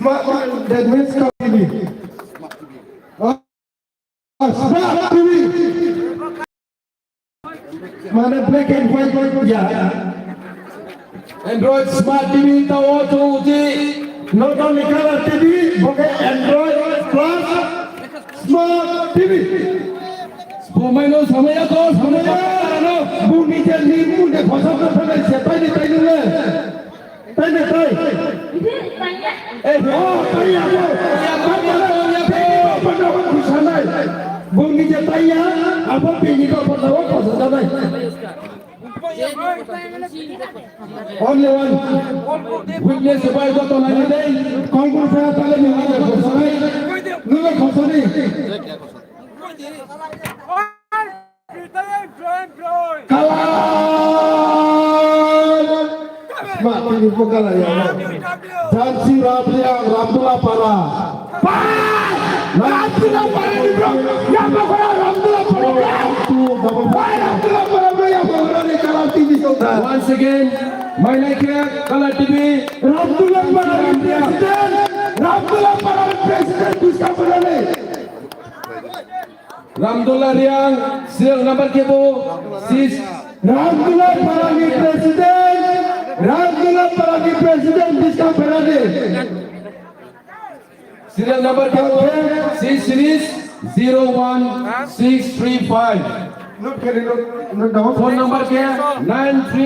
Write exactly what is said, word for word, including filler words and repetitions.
Smart, that means T V. Ah, Smart T V. Mane black and white ya. Android Smart T V ta wo chung uchi. Not only color T V, bo khe Android plus Smart T V. Bumai no samaya to, samaya. Bung ni je ni bung de khosa to thanai se, tai ni tai ni le. Tai ni tai. Eh, oh, tai ya, bo. Ya, bo, ya, bo, ya, bo. Bini bo panda wo khosa nai. Bung ni je tai ya, abo bini bo panda wo khosa nai. Only one. Witness bai joto nai dei. Kongkung sa tale ni nai khosa nai. Nung khosa nai. Kalam! Smart T V bo kalam ya. Jansi Rabriang, Ramdula Para. Pai! Ramdula Para ni bro. Ya bo kora Ramdula Para. Pai Ramdula Para bro, ya bo kora ni Kalam T V song. Once again, mainai khe Kalam T V. Ramdula Para ni president. Ramdula Para ni president, Buska Para ni. Ramdula Reang, serial number khe bo, six. Ramdula Para ni president, Ramdula Para ni president, Buska Para ni. Serial number khe bo, six series zero one six three five. Note khe ni, note, note down. Phone number khe nine three